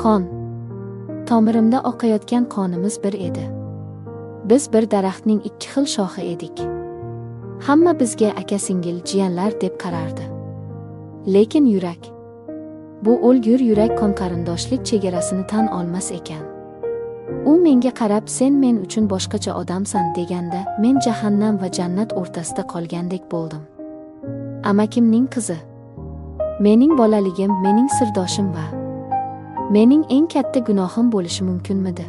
Qon. Tomirimda oqayotgan qonimiz bir edi. Biz bir daraxtning ikki xil shoxi edik. Hamma bizga aka-singil, jiyanlar deb qarardi. Lekin yurak. Bu o'lgur yurak qon-qarindoshlik chegarasini tan olmas ekan. U menga qarab, "Sen men uchun boshqacha odamsan" deganda, men jahannam va jannat o'rtasida qolgandek bo'ldim. Amakimning qizi. Mening bolaligim, mening sirdoshim va mening eng katta gunohim bo'lishi mumkinmidi?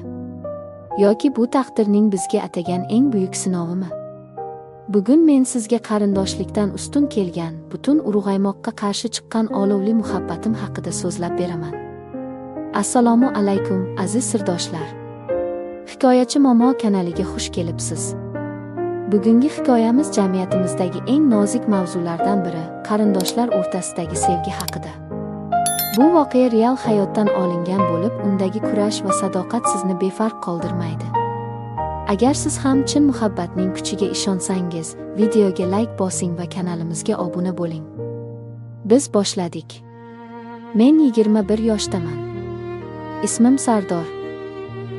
Yoki bu taqdirning bizga atagan eng buyuk sinovimi? Bugun men sizga qarindoshlikdan ustun kelgan, butun urug'aymoqqa qarshi chiqqan olovli muhabbatim haqida so'zlab beraman. Assalomu alaykum, aziz sirdoshlar. Hikoyachi Momo kanaliga xush kelibsiz. Bugungi hikoyamiz jamiyatimizdagi eng nozik mavzulardan biri, qarindoshlar o'rtasidagi sevgi haqida. Bu voqea real hayotdan olingan bo'lib, undagi kurash va sadoqat sizni befarq qoldirmaydi. Agar siz ham chin muhabbatning kuchiga ishonsangiz, videoga like bosing va kanalimizga obuna bo'ling. Biz boshladik. Men 21 yoshdaman. Ismim Sardor.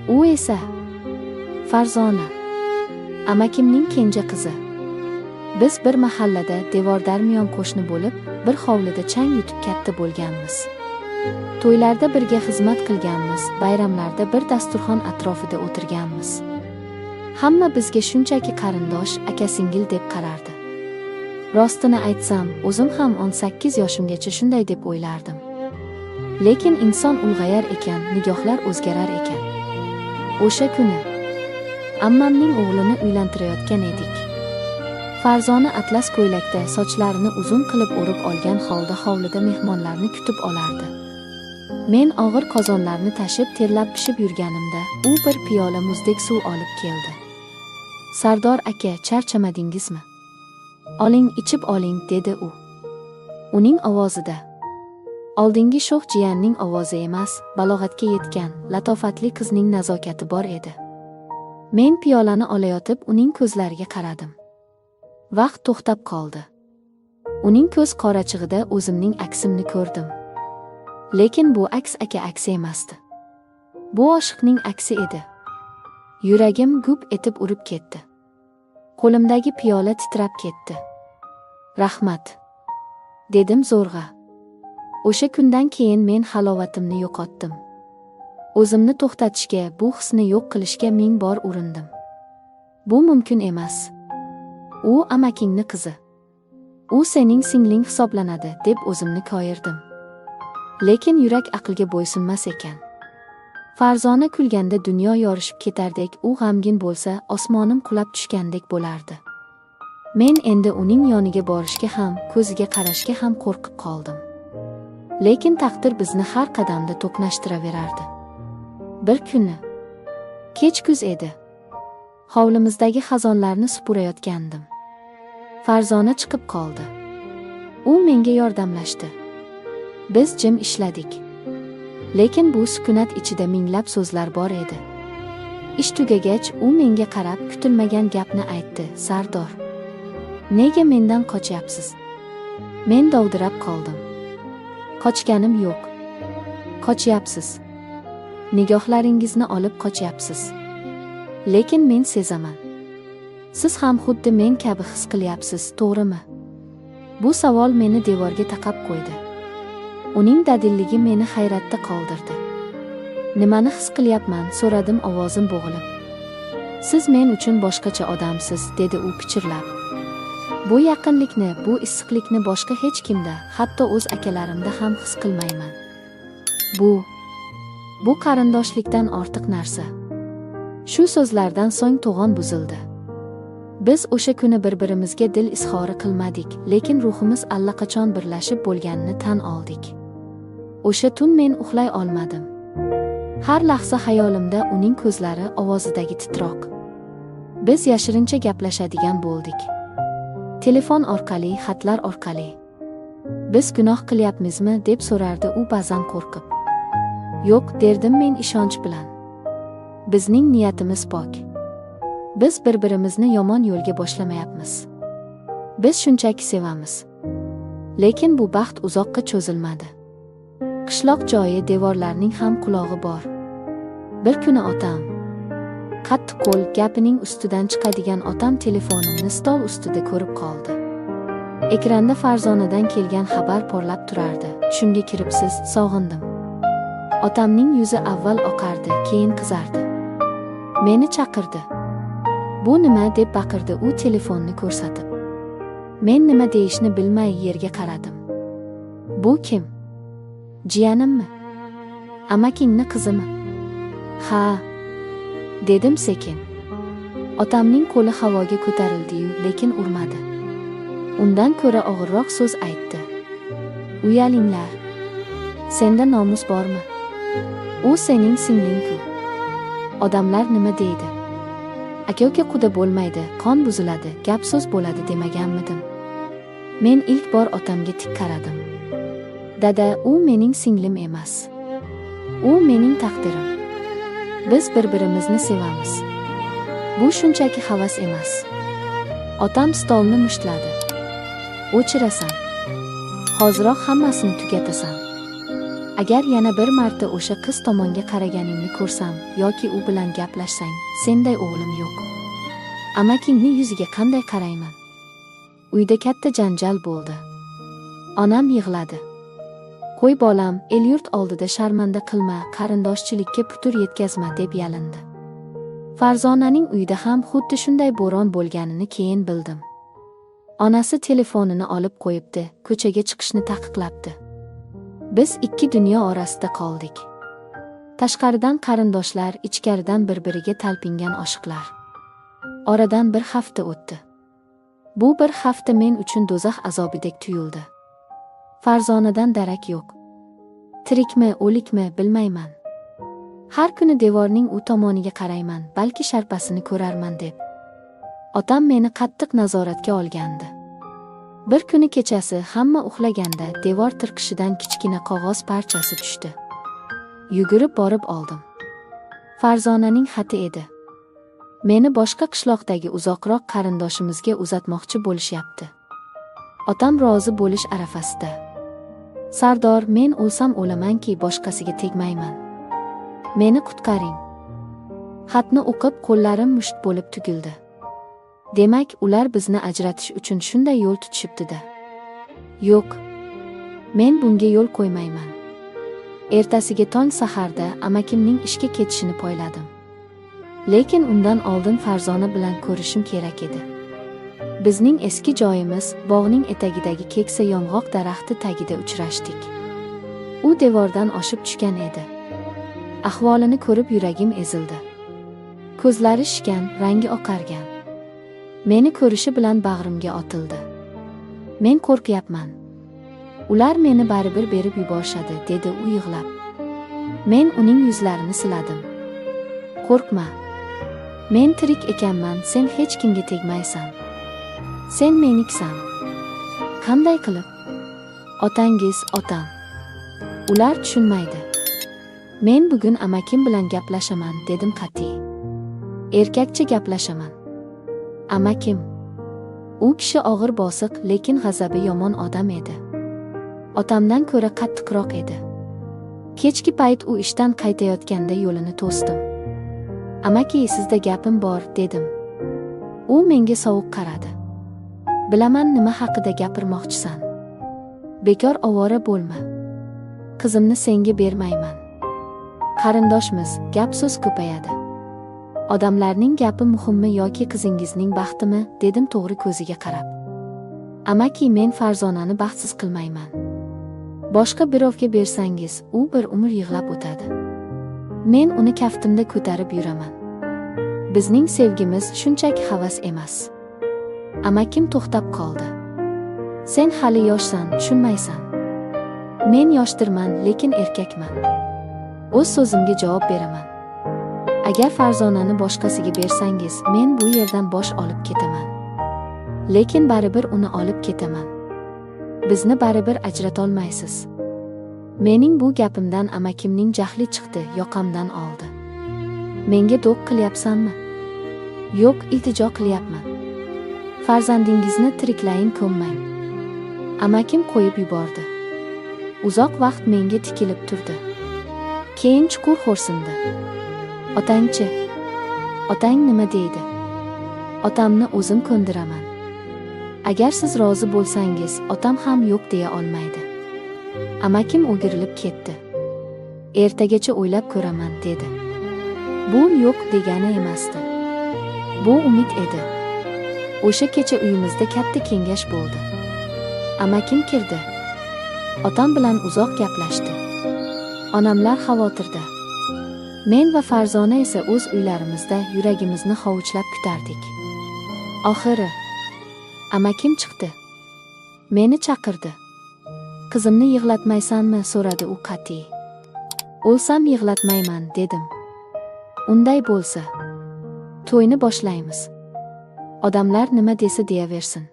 U esa Farzona. Amakimning kenja qizi. Biz bir mahallada devordarmiyon qo'shni bo'lib, bir hovlida chang yutib katta bo'lganmiz. To'ylarda birga xizmat qilganmiz, bayramlarda bir dasturxon atrofida o'tirganmiz. Hamma bizga shunchaki qarindosh, aka-singil deb qarardi. Rostini aytsam, o'zim ham 18 yoshimgacha shunday deb o'ylardim. Lekin inson ulg'ayar ekan, nigohlar o'zgarar ekan. O'sha kuni ammamning o'g'lini uylantirayotgan edik. Farzona atlas ko'ylakda, sochlarini uzun qilib o'rib olgan holda hovlida mehmonlarni kutib olardi. Men og'ir qozonlarni tashib, terlab pishib yurganimda, u bir piyola muzdek suv olib keldi. "Sardor aka, charchamadingizmi? Oling, ichib oling" dedi u. Uning ovozida oldingi sho'x jiyanning ovozi emas, balog'atga yetgan, latofatli qizning nazokati bor edi. Men piyolani olayotib, uning ko'zlariga qaradim. Vaqt to'xtab qoldi. Uning ko'z qorachig'ida o'zimning aksimni ko'rdim. Lekin bu aks aka aksi emasdi. Bu oshiqning aksi edi. Yuragim gup etib urib ketdi. Qo'limdagi piyola titrab ketdi. "Rahmat", dedim zo'rg'a. O'sha kundan keyin men halovatimni yo'qotdim. O'zimni to'xtatishga, bu hisni yo'q qilishga ming bor urindim. Bu mumkin emas. U amakingni qizi. U sening singling hisoblanadi, deb o'zimni koyirdim. Lekin yurak aqlga bo'ysunmas ekan. Farzona kulganda dunyo yorishib ketardek, u g'amgin bo'lsa, osmonim qulab tushgandek bo'lardi. Men endi uning yoniga borishga ham, ko'ziga qarashga ham qo'rqib qoldim. Lekin taqdir bizni har qadamda to'qnashtiraverardi. Bir kuni kech kuz edi. Hovlimizdagi xazonlarni supurayotgandim. Farzona chiqib qoldi. U menga yordamlashdi. Biz jim ishladik. Lekin bu sukunat ichida minglab so'zlar bor edi. Ish tugagach, u menga qarab kutilmagan gapni aytdi: "Sardor, nega mendan qochyapsiz?" Men dovdirab qoldim. "Qochganim yo'q. Qochyapsiz. Nigohlaringizni olib qochyapsiz. Lekin men sezaman. Siz ham xuddi men kabi his qilyapsiz, to'g'rimi?" Bu savol meni devorga taqab qo'ydi. Uning dadilligi meni hayratda qoldirdi. "Nimani his qilyapman?" so'radim ovozim bo'g'ilib. "Siz men uchun boshqacha odamsiz", dedi u pichirlab. Bu yaqinlikni, bu issiqlikni boshqa hech kimda, hatto o'z akalarimda ham his qilmayman. Bu qarindoshlikdan ortiq narsa. Shu so'zlardan so'ng to'g'on buzildi. Biz o'sha kuni bir-birimizga dil izhori qilmadik, lekin ruhimiz allaqachon birlashib bo'lganini tan oldik. O'sha tun men uxlay olmadim. Har lahza xayolimda uning ko'zlari, ovozidagi titroq. Biz yashirincha gaplashadigan bo'ldik. Telefon orqali, xatlar orqali. "Biz gunoh qilyapmizmi?" deb so'rardi u ba'zan qo'rqib. "Yo'q", derdim men ishonch bilan. "Bizning niyatimiz pok. Biz bir-birimizni yomon yo'lga boshlamayapmiz. Biz shunchaki sevamiz." Lekin bu baxt uzoqqa cho'zilmadi. Qishloq joyi, devorlarning ham qulog'i bor. Bir kuni otam, qattiqqo'l, gapining ustidan chiqadigan otam telefonimni stol ustida ko'rib qoldi. Ekranda Farzonadan kelgan xabar porlab turardi. Tushimga kiribsiz, sog'indim. Otamning yuzi avval oqardi, keyin qizardi. Meni chaqirdi. Bu nima, deb baqirdi u telefonni ko'rsatib. Men nima deyishni bilmay yerga qaradim. Bu kim? Jiyanimmi? Amakingni qizimi? Ha, dedim sekin. Otamning qo'li havoga ko'tarildi-yu, lekin urmadi. Undan ko'ra og'irroq so'z aytdi. Uyalinglar. Senda nomus bormi? U sening singling-ku. Odamlar nima deydi? Aka-uka quda bo'lmaydi, qon buziladi, gap so'z bo'ladi demaganmidim? Men ilk bor otamga tik qaradim. Dada, u mening singlim emas. U mening taqdirim. Biz bir-birimizni sevamiz. Bu shunchaki havas emas. Otam stolni mushtladi. O'chirasan. Hoziroq hammasini tugatasan. Agar yana bir marta o'sha qiz tomonga qaraganingni ko'rsam yoki u bilan gaplashsang, senday o'g'lim yo'q. Amakingni yuziga qanday qarayman? Uyda katta janjal bo'ldi. Onam yig'ladi. Qo'y bolam, el-yurt oldida sharmanda qilma, qarindoshchilikka putur yetkazma, deb yalindi. Farzonaning uyida ham xuddi shunday bo'ron bo'lganini keyin bildim. Onasi telefonini olib qo'yibdi, ko'chaga chiqishni taqiqlabdi. Biz ikki dunyo orasida qoldik. Tashqaridan qarindoshlar, ichkaridan bir-biriga talpingan oshiqlar. Oradan bir hafta o'tdi. Bu bir hafta men uchun do'zax azobidek tuyuldi. Farzonadan darak yo'q. Tirikmi, o'likmi bilmayman. Har kuni devorning u tomoniga qarayman, balki sharpasini ko'rarman deb. Otam meni qattiq nazoratga olgandi. Bir kuni kechasi hamma uxlaganda devor tirqishidan kichkina qog'oz parchasi tushdi. Yugurib borib oldim. Farzonaning xati edi. Meni boshqa qishloqdagi uzoqroq qarindoshimizga uzatmoqchi bo'lishyapti. Otam rozi bo'lish arafasida. Sardor, men o'lsam o'lamanki, boshqasiga tegmayman. Meni qutqaring. Xatni o'qib qo'llarim musht bo'lib tugildi. Demak, ular bizni ajratish uchun shunday yo'l tutishibdi-da. Yo'q. Men bunga yo'l qo'ymayman. Ertasiga tong saharda amakimning ishga ketishini poyladim. Lekin undan oldin Farzona bilan ko'rishim kerak edi. Bizning eski joyimiz bog'ning etagidagi keksa yong'oq daraxti tagida uchrashdik. U devordan oshib tushgan edi. Ahvolini ko'rib yuragim ezildi. Ko'zlari shishgan, rangi oqargan. Meni ko'rishi bilan bag'rimga otildi. Men qo'rqyapman. Ular meni baribir berib yuborishadi, dedi u yig'lab. Men uning yuzlarini siladim. Qo'rqma. Men tirik ekanman, sen hech kimga tegmaysan. Sen meniksan. Qanday qilib? Otangiz, otam. Ular tushunmaydi. Men bugun amakim bilan gaplashaman, dedim qat'iy. Erkakcha gaplashaman. Amakim. U kishi og'ir bosiq, lekin g'azabi yomon odam edi. Otamdan ko'ra qattiqroq edi. Kechki payt u ishdan qaytayotganda yo'lini to'sdim. Amaki, sizda gapim bor, dedim. U menga sovuq qaradi. Bilaman nima haqida gapirmoqchisan. Bekor ovora bo'lma. Qizimni senga bermayman. Qarindoshmiz, gap so'z ko'payadi. Odamlarning gapi muhimmi yoki qizingizning baxtimi, dedim to'g'ri ko'ziga qarab. Amaki, men Farzonani baxtsiz qilmayman. Boshqa birovga bersangiz, u bir umr yig'lab o'tadi. Men uni kaftimda ko'tarib yuraman. Bizning sevgimiz shunchaki havas emas. Amakim to'xtab qoldi. Sen hali yoshsan, tushunmaysan. Men yoshdirman, lekin erkakman. O'z so'zimga javob beraman. Agar Farzonani boshqasiga bersangiz, men bu yerdan bosh olib ketaman. Lekin baribir uni olib ketaman. Bizni baribir ajratolmaysiz. Mening bu gapimdan amakimning jahli chiqdi, yoqamdan oldi. Menga do'q qilyapsanmi? Yo'q, iltijo qilyapman. Farzandingizni tiriklayin ko'mmang. Amakim qo'yib yubordi. Uzoq vaqt menga tikilib turdi. Keyin chuqur xo'rsindi. Otangchi? Otang nima deydi? Otamni o'zim ko'ndiraman. Agar siz rozi bo'lsangiz, otam ham yo'q deya olmaydi. Amakim o'girilib ketdi. Ertagacha o'ylab ko'raman, dedi. Bu yo'q degani emasdi. Bu umid edi. O'sha kecha uyimizda katta kengash bo'ldi. Amakim kirdi. Otam bilan uzoq gaplashdi. Onamlar xavotirda. Men va Farzona esa o'z uylarimizda yuragimizni hovuchlab kutardik. Oxiri amakim chiqdi. Meni chaqirdi. Qizimni yig'latmaysanmi, so'radi u qat'iy. O'lsam yig'latmayman, dedim. Unday bo'lsa, to'yni boshlaymiz. Odamlar nima desa deyaversin.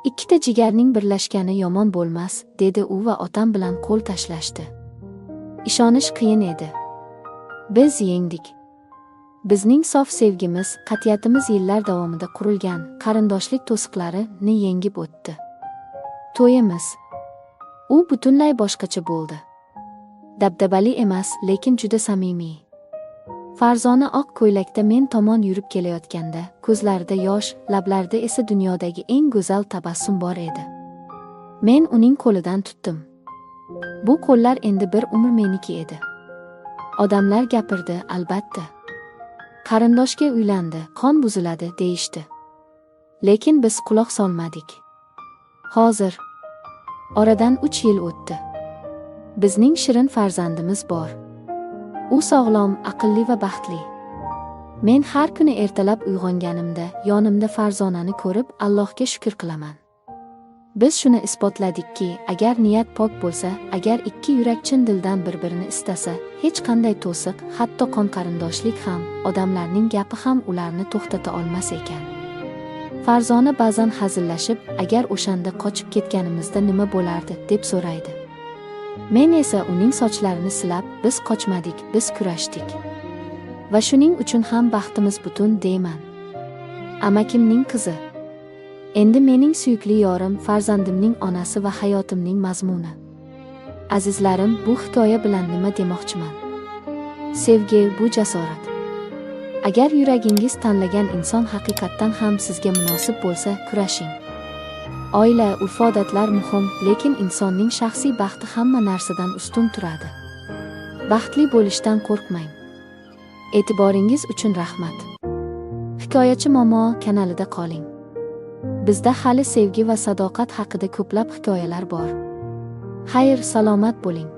Ikkita jigarning birlashgani yomon bo'lmas, dedi u va otam bilan qo'l tashlashdi. Ishonish qiyin edi. Biz yengdik. Bizning sof sevgimiz, qat'iyatimiz yillar davomida qurilgan qarindoshlik to'siqlarini yengib o'tdi. To'yimiz. U butunlay boshqacha bo'ldi. Dabdabali emas, lekin juda samimiy. Farzona oq ko'ylakda men tomon yurib kelayotganda, ko'zlarida yosh, lablarida esa dunyodagi eng go'zal tabassum bor edi. Men uning qo'lidan tutdim. Bu qo'llar endi bir umr meniki edi. Odamlar gapirdi, albatta. Qarindoshga uylandi, qon buziladi, deyishdi. Lekin biz quloq solmadik. Hozir oradan 3 yil o'tdi. Bizning shirin farzandimiz bor. U sog'lom, aqlli va baxtli. Men har kuni ertalab uyg'onganimda yonimda Farzonani ko'rib Allohga shukr qilaman. Biz shuni isbotladikki, agar niyat pok bo'lsa, agar ikki yurak chin dildan bir-birini istasa, hech qanday to'siq, hatto qon qarindoshlik ham, odamlarning gapi ham ularni to'xtata olmas ekan. Farzona ba'zan hazillashib, agar o'shanda qochib ketganimizda nima bo'lardi, deb so'raydi. Men esa uning sochlarini silab, biz qochmadik, biz kurashdik. Va shuning uchun ham baxtimiz butun, deyman. Amakimning qizi. Endi mening suyukli yorim, farzandimning onasi va hayotimning mazmuni. Azizlarim, bu hikoya bilan nima demoqchiman? Sevgi bu jasorat. Agar yuragingiz tanlagan inson haqiqatdan ham sizga munosib bo'lsa, kurashing. Oila, urf-odatlar muhim, lekin insonning shaxsiy baxti hamma narsadan ustun turadi. Baxtli bo'lishdan qo'rqmang. E'tiboringiz uchun rahmat. Hikoyachi Momo kanalida qoling. Bizda hali sevgi va sadoqat haqida ko'plab hikoyalar bor. Xayr, salomat bo'ling.